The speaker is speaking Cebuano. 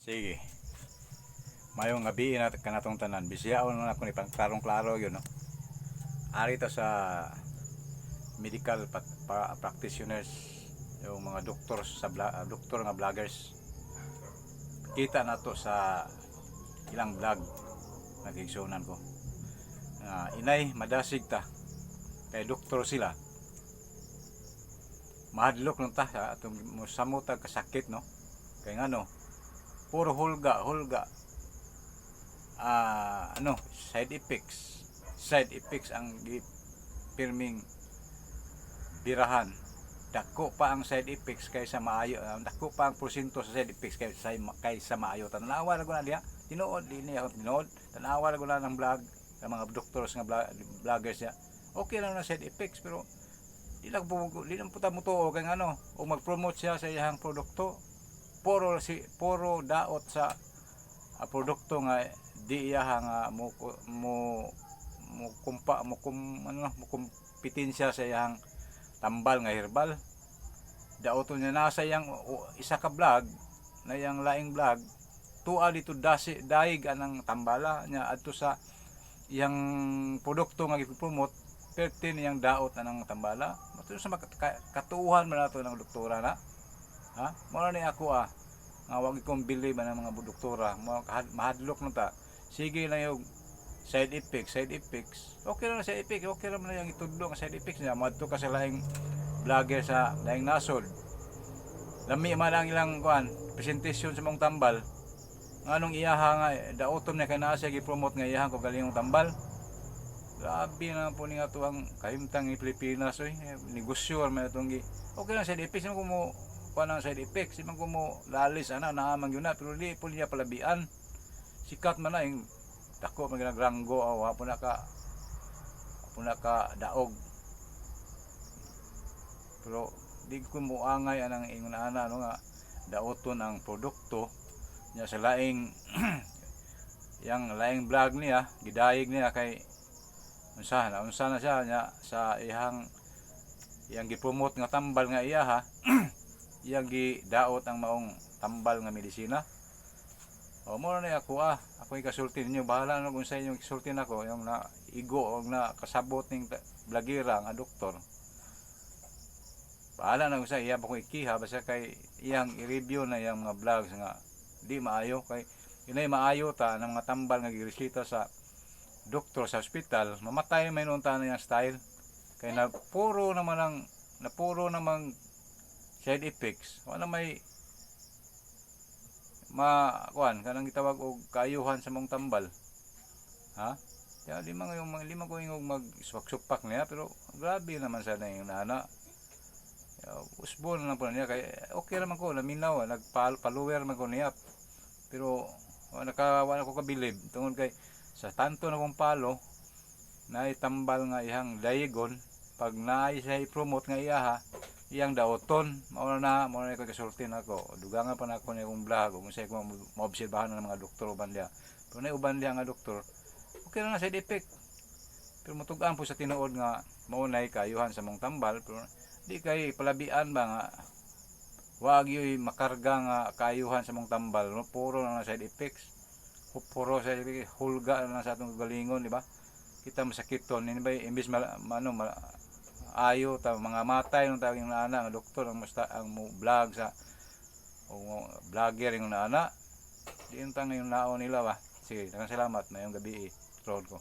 Sige. Mayong gabi na kanatong tanan. Bisayaon na ako ni pangklarong-klaro yun, no? Ari ta sa medical practitioners, yung mga doktor sa doktor nga vloggers. Kita na to sa ilang vlog nagigsunan ko. Inay madasig ta kay doktor sila. Mahadlok lang ta sa atong mosamot tag kasakit, no? Kay ngano, puro hulga hulga, ano, side effects, side effects ang pirming birahan. Dako pa ang side effects kaysa maayo, dako pa ang porsyento sa side effects kaysa maayo. Tanawa ra ko na diha, tinuod dinhi ako, tinuod. Tanawa ra ko na ng vlog ng mga doctors nga vloggers niya. Okay lang na side effects, pero di lang po ta motuo kay ngano o mag-promote siya sa iyang produkto, puro daot sa produkto nga di iya nga mo mo mo kumpa mo kum, ano, mo kumpetensya sa iyang tambal nga herbal. Daoton niya nasa iyang isa ka vlog na iyang laing vlog tuwa dito dasi daig anang tambala niya adto sa iyang produkto nga gipromote, perti niyang daot anang tambala. Mato sa katuuhan man nato ng doktora na ha. Mo ni ako nga wag kong believe ang mga doktora mo, mahadlok na ta. Sige lang yung side effects, side effects, okay lang na side effects, okay lang na yung itudlo ang side effects niya. Moadto ka sa laing vlogger sa laing nasod, lami man ang ilang kuan presentation sa mong tambal. Nganong iyaha nga daotom niya kay naa siya gi-promote nga iyahang kaugalingong tambal? Grabe na po ni nga ang kahimtang ni Pilipinas oy. Negosyo man atong gi okay lang side effects mo mo kuan ang side effects, di man ko mo lalis ana naa man gyud na, pero di po niya palabian. Sikat man na yung dako man ginagranggo, wa po na ka daog, pero di ko moangay anang ingon ana, no, nga daoton ang produkto niya sa laing yang laing vlog niya. Gidayeg niya kay unsa na siya niya sa iyang iyang gipromote nga tambal nga iya ha, iyang gidaot ang maong tambal nga medisina. O mo na ako, ako ikasulti ninyo, bahala na kung sa inyong isulti nako. Yung na igo o na kasabot ning blogera nga doktor, bahala na kung sa iya pa ko ikiha, basta kay iyang i-review na iyang mga vlogs nga di maayo. Kay inay maayo ta ng mga tambal nga giresita sa doktor sa ospital, mamatay may noon ta na iyang style kay na puro naman ang na puro namang side effects. Wala may ma kuan kanang gitawag og kaayuhan sa mong tambal ha. Kaya di man yung di man ko ingog mag supak niya, pero grabe naman sa na yung nana. Usbon na lang po niya kay okay naman ko naminaw, nagpallower man ko niya, pero wala ko kabilib tungod kay sa tanto na kong palo na tambal nga iyang dayegon pag naay siya i-promote nga iya ha, iyang daoton. Mao na ko kasulti nako. Dugangan pa nako niya kong vlog kung unsay ko maobserbahan ng mga doktor uban diha, pero na uban diha nga doktor, okay lang na side effect, pero mutug-an po sa tinuod nga mao nay kaayuhan sa mong tambal, pero di kay palabian ba nga wag yoy makarga nga kaayuhan sa mong tambal, no? Puro na lang side effects, puro side effects, hulga na lang sa atong galingon, di ba? Kita masakiton ini ba, imbis ma, ano, ayo ta, mga matay nung tawag yung naana ang doktor ang musta ang mo vlog sa o vlogger yung naana. Di unta ngayon nao nila ba. Sige, daghang salamat, mayong gabi, road ko.